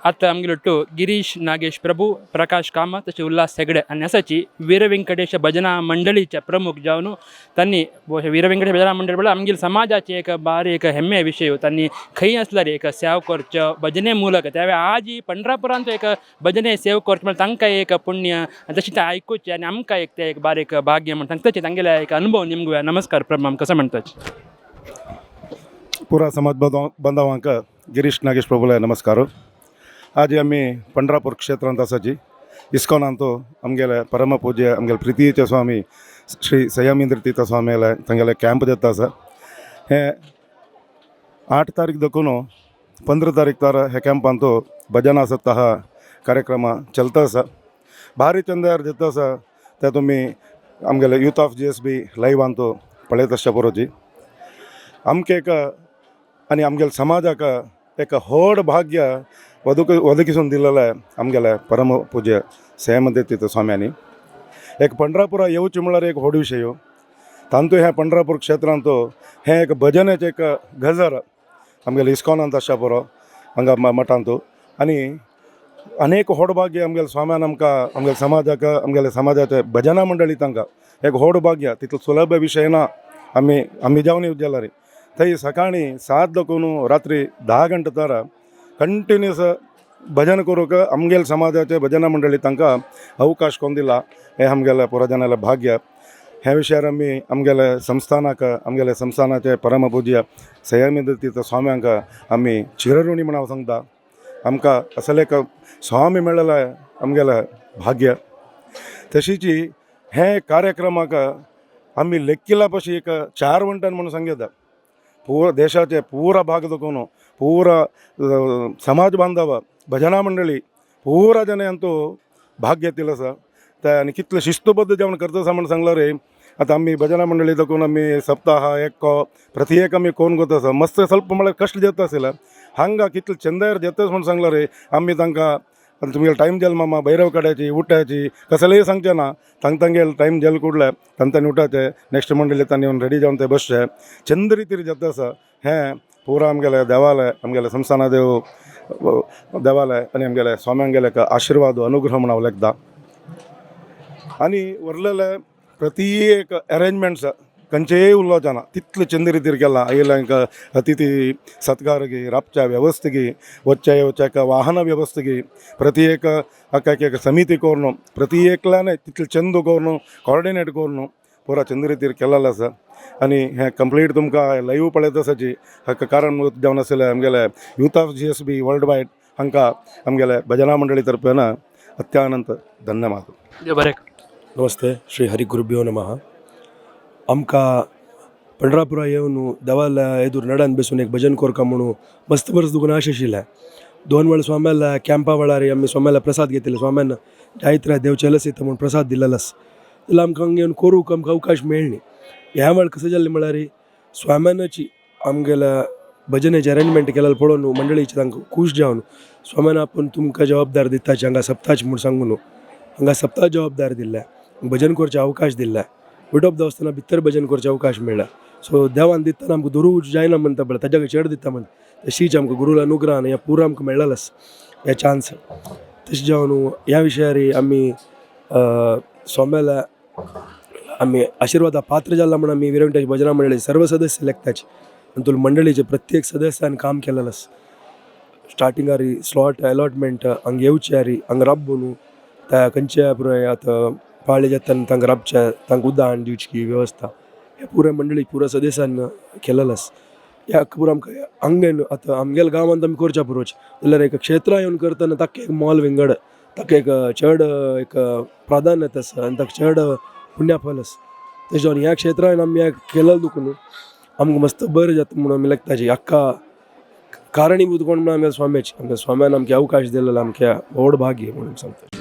आतां आमगेलो गिरीश नागेश प्रभू, प्रकाश कामत, तशें उल्हास हेगडे आनी आसाची वीरवेंकटेश भजना मंडळीचे प्रमुख जावन तांणी वीरवेंकटेश भजना मंडळ म्हळ्यार आमगेले समाजाचे एक बारीक एक हेम्मे विशय. तांणी खंय आसल्यार एक सेवा करचो भजने मूलक. त्या वेळार आजी पंढरपुरांत एक भजने सेव करचें म्हळ्यार तांकां एक पुण्य आनी तशें तें आयकुचें आनी आमकां एक तें एक बारीक भाग्य म्हण सांगताचे. तांगेले एक अनुभव निमगुया. नमस्कार प्रभू, कसो म्हणटाचे? पुरा समाज बांधवांक गिरीश नागेश प्रभुलाय नमस्कार. आज आमी पंढरापूर क्षेत्रांत आसाची. इस्कॉनांत आमगेले परमपूज्य आमगेले प्रितीचे स्वामी श्री संयमेंद्र तीर्थ स्वामीले तांगेले कॅम्प जाता आसा. हे 8 तारीख देखून 15 तारीख तर हे कॅम्पांत भजन सप्ताह कार्यक्रम चलता आसा. भारी चंद्यार जाता आसा. ते तुमी आमगेले यूथ ऑफ जीएसबी लायवांत पळयत आसच्या बरोजी. आमकां एक आनी आमगेले समाजाक एक व्हड भाग्य वदकिसून दिलेलें आमगेले परम पूज्य संयमेंद्र तीर्थ स्वाम्यांनी. एक पंढरापुरा येवचें म्हळ्यार एक व्हड विशय. तांतू हें पंढरापूर क्षेत्रांत हें एक भजनाचें एक गजर आमगेले इस्कॉनांत आसच्या पुरो हांगा मठांत. आनी अनेक व्हड भाग्य आमगेले स्वाम्यान आमकां, आमगेले समाजाक, आमगेले समाजाचे भजना मंडळी तांकां एक व्हड भाग्य. तितलो सुलभ विशय ना. आमी आमी जावन जाल्यार थंय सकाळीं 7 देखून रात्री 10 घंटे तर कंटिन्यूस भजन करूंक आमगेले समाजाचे भजना मंडळी तांकां अवकाश कोन्न दिला, हें आमगेले पुराजनाले भाग्य. ह्या विशयार आमी आमगेले संस्थानाक, आमगेले संस्थानाचे परमपूज्य संयमेंद्र तीर्थ स्वाम्यांक आमी चिरऋणी म्हण हांव सांगता. आमकां असले एक स्वामी मेळ्ळेलें आमगेलें भाग्य. तशीच हे कार्यक्रमाक आमी लेखिला पशी एक चार वंटन म्हणून सांगता. पूरा देशाचे पूरा भाग देखून पूरा समाज बांधव, भजना मंडळी पूरा जन अंतू भाग घेतिल्लो आसा. ते आनी कितले शिस्तबद्ध जेवण करता आसा म्हण सांगला रे. आतां आमी भजना मंडळी देखून आमी सप्ताह एक प्रति एक आमी कोण करता आसा. मस्त ಸ್ವಲ್ಪ म्हळ्यार कश्ट जाता आशिल्ले. हांगा कितले चंदायर जाता म्हण सांगला रे. आमी तांकां तुमगेले टायम जाल मामा, भैरव काडायची, उठायची, कसलेय सांगचे ना. तांग तांगेले टायम जाल कुडले तांकां उठाचे, नेक्स्ट मंडळी तांणी येवन रेडी जावन ते बसचे. चंद रितीर जाता आसा. हें पुरा आमगेले देवालय, आमगेले संस्थाना देव देवालय आनी आमगेले स्वाम्यांगेले एक आशिर्वाद, अनुग्रह म्हण हांव लेखता. आनी उरलेले प्रति एक अरेंजमेंट्स खंयचेय उलोवचें ना, तितले चंद रितीर केलां. आयिल्ल्यांक अतिथी सत्कार गी, राबच्या वेवस्था गी, वच्च्या येवच्याक वाहन वेवस्था गी, प्रति एक एक एक समिती करून प्रति एकल्याने तितले चंद करून कॉर्डिनेट करून पुरा चंद रितीर केलेलें आसा. आनी हें कंप्लीट तुमकां लायव्ह पळयत आसाची. हाका कारण जावन आशिल्लें आमगेले youth of GSB world wide हांकां आमगेले भजना मंडळी तर्फेन अत्यानंत धन्यवाद. देव बरें. नमस्ते. श्री हरि गुरुभ्यो नमः. आमकां पंढरापुरा येवन देवाला एदूर नडान बसून एक भजन कोरका म्हणून मस्त बरस दुखून आश आशिल्लें. दोन वेळ स्वाम्याला कॅम्पा वेळार आमी स्वाम्याला प्रसाद घेतिल्ले. स्वाम्यान जायत्रा देव चलस येता म्हणून प्रसाद दिलेलो आसा. जाल्यार आमकां हांगा येवन करूंक आमकां अवकाश मेळ्ळी. ह्या वेळ कसं जालें म्हळ्यार स्वाम्यानाची आमगेल्या भजनाचे अरेंजमेंट केलेलें पळोवन मंडळीचे तांकां खूश जावन स्वाम्यान आपूण तुमकां जबाबदार दिताची हांगा सप्ताच म्हूण सांगून हांगा सप्ता जबाबदार दिल्ल्या, भजन करचे अवकाश दिल्ल्या. विठोब देवस्थाना भितर भजन करचे अवकाश मेळ्ळा. सो देवान दितना आमकां धरूं जायना म्हणटा पळय, ताज्या चड दिता म्हणटा. तशीच आमकां गुरूला अनुग्रहान ह्या पुरा आमकां मेळ्ळेलें ह्या चान्स. तशें जावन ह्या विशयार आमी सोम्याला आमी आशिर्वादा पात्र जाला म्हूण आमी वीरवेंकटेश भजना मंडळी सर्व सदस्य लेखताचे. आनी तुला मंडळीचे प्रत्येक सदस्यान काम केलेलें आसा. स्टार्टिंगार स्लॉट अलॉटमेंट, हांगा येवचे हारी, हांगा राबून त्या खंयच्या पुराय आतां पाळी जाता तांकां राबचे, तांकां उदक हाडून दिवची वेवस्था ह्या पुराय मंडळी पुराय सदस्यान केलेलें आसा. ह्या पुरो आमकां हांगा आतां आमगेल्या गांवांत आमी करच्या पुरोच जाल्यार एक क्षेत्रां येवन करतना ताका एक मोल विंगड, ताका एक चड एक प्राधान्य आसा आनी ताका चड पुण्याफल आसा. तशें जावन ह्या क्षेत्रान आमी ह्या केलें दुखून आमकां मस्त बरें जाता म्हणून आमी लेखताची. हाका कारणीभूत कोण म्हणून आमगे स्वाम्याची, आमच्या स्वाम्यान आमकां अवकाश दिलेलो आमकां व्हड भाग्य म्हणून सांगता.